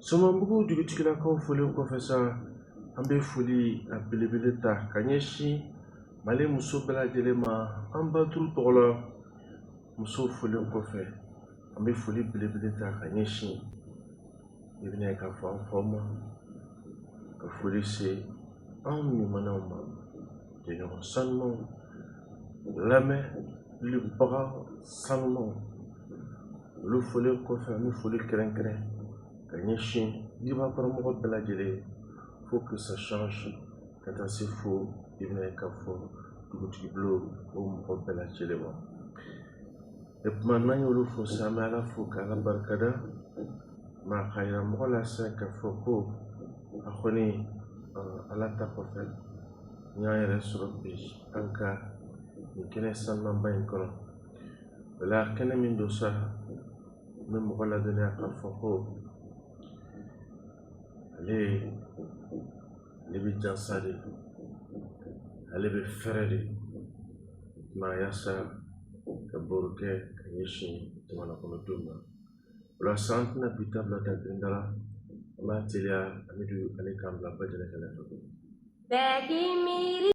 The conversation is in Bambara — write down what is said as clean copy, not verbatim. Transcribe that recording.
Sɔmɔbugu dugutigilakaw folen kɔfɛ sa, an bɛ foli a belebele ta ka ɲɛsin Mali muso bɛɛ lajɛlen ma an ba duuru tɔgɔ la. Musow folen kɔfɛ, an bɛ foli belebele ta ka ɲɛsin, i bɛna ye k'a fɔ, an faw ma, ka foli se anw limanaw ma, jɛɲɔgɔn sanumanw, lamɛnlibaga sanumanw. Olu folen kɔfɛ, an bɛ foli kɛrɛnkɛrɛn ka ɲɛsin jibakɔrɔmɔgɔ bɛɛ lajɛlen, faut que ça change, ka taa se fo, i bɛna ye k'a fɔ, dugutigi bulon o mɔgɔ bɛɛ lajɛlen ma. E tuma n'an y'olu fo sa, an bɛ Ala fo k'Ala barikada ma, k'a yira mɔgɔ la sa k'a fɔ ko a kɔni, Ala ta kɔfɛ, n y'an yɛrɛ sɔrɔ bi an ka nin kɛnɛ sanumanba in kɔnɔ. O la, kɛnɛ min don sa, n bɛ mɔgɔ ladɔnniya k'a fɔ ko ale bɛ jansa de, ale bɛ fɛrɛ de tuma yaasa ka baro kɛ ka ɲɛsin jamana kɔnɔdenw ma. O la sa, an tɛna bi ta bila dabirinda la, an b'a teliya. Amidu, ale k'an bila Bajɛnɛ kɛnɛ fɛ. Bɛɛ k'i miiri.